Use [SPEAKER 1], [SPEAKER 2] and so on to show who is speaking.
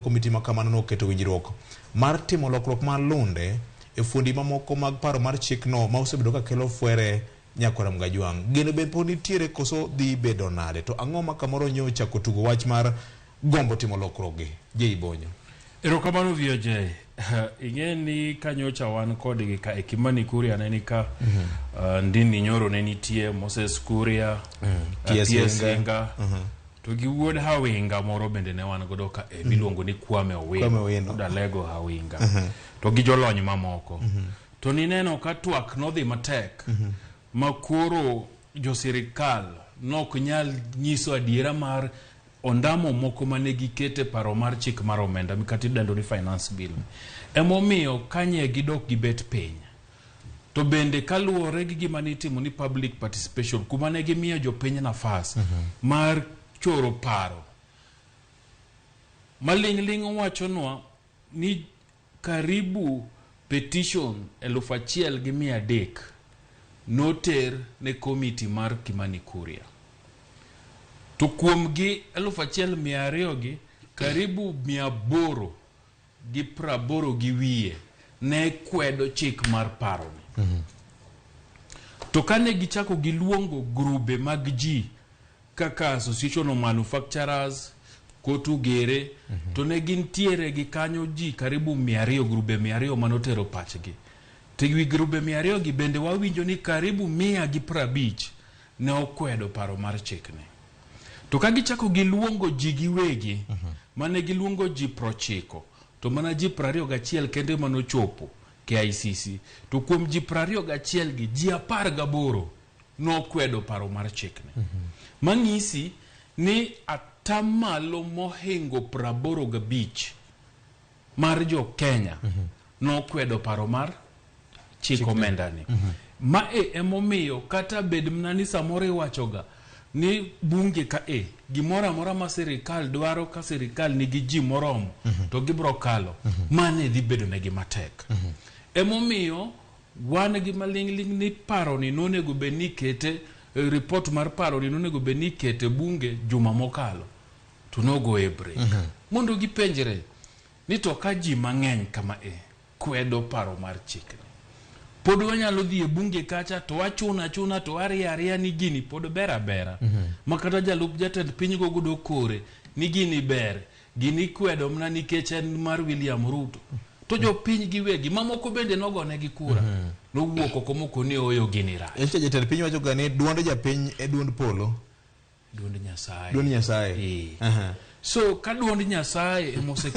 [SPEAKER 1] Komiti ma kamano noketo winjruok mar timo lokruok mar lunde e fuondi mamoko mag paro mar chikno ma osebedo ka kelo fwere nyakwar Mgajwang'. Geno be pod nitiere koso dhi bedo nade? To ang'o ma kamoro nyo ochako tugo wach mar gombo timo lokruok gi? Jei Bonyo.
[SPEAKER 2] Erokamano VOJ. Ing'e ni kanyocha wan kodgi ka e Kimani Kuria ne ni ka, Ndindi Nyoro ne nitie, Moses Kuria,
[SPEAKER 1] T.S.
[SPEAKER 2] T.S.
[SPEAKER 1] Hinga.
[SPEAKER 2] Hinga. To gi wuod Hawinga moro bende ne wan godo ka e miluongo ni Kwame Owino.
[SPEAKER 1] Kwame Owino.
[SPEAKER 2] Wuod Alego Hawinga. To gi jolony mamoko. To nineno ka twak nodhi matek ma koro jo sirikal nok nyal nyiso adiera mar ondamo moko mane gikete paro mar chik mar omenda kata idendo ni finance bill. Emomiyo kanye gidok gibet piny. To bende kaluwore gi gima nitimo ni public participation kuma ne gimiyo jopiny nafas mar choro paro. Maling'ling' owachonwa ni karibu petition 1300 noter ne komiti mar Kimani Kuria. To kuom gi 1200 gi karibu 880 gi wiye ne kwedo chik mar paroni. To kane gichako giluongo grube mag ji kaka Association of Manufacturers, Kotu Gere, to ne gintiere gi kanyo ji karibu 200, grube 200 manotero pachgi. To wi grube 200 gi bende wawinjo ni karibu 150 ne okwedo paro mar chikni. To ka gichako giluongo ji giwegi, mane giluongo ji 90, to mana ji 21 kende manochopo KICC. To kuom ji 21 gi, ji 18 nokwedo paro mar chikni. Mang'isi ni atamalo mohingo 85 mar jo Kenya nokwedo paro mar chik omenda ni. Mae emomiyo kata bed mana ni samoro iwachoga ni bunge ka e gimoro amora ma sirikal dwaro ka sirikal nigi ji moromo to gibro kalo, mane dhi bedo negi matek. Emomiyo wan gi maling'ling' ni paroni nonego bed ni ikete, report mar paroni nonego bed ni ikete bunge juma mokalo to nogoye break mondo gipenjre ni to ka ji mang'eny kama e kwedo paro mar chikni, pod wanyalo dhi e bunge kacha to wachuna achuna to wariyo ariya ni gini pod ber abera ma kata jalup jatend piny go godo kore ni gini ber, gini kwedo mana nikech en mar William Ruto. To jopiny giwegi mamoko bende nogonegi kura nowuok oko moko ni oyo gini rach.
[SPEAKER 1] Eche jatend piny wacho ga ni duond japiny e duond polo.
[SPEAKER 2] Duond Nyasaye.
[SPEAKER 1] Duond Nyasaye.
[SPEAKER 2] So ka duond Nyasaye emose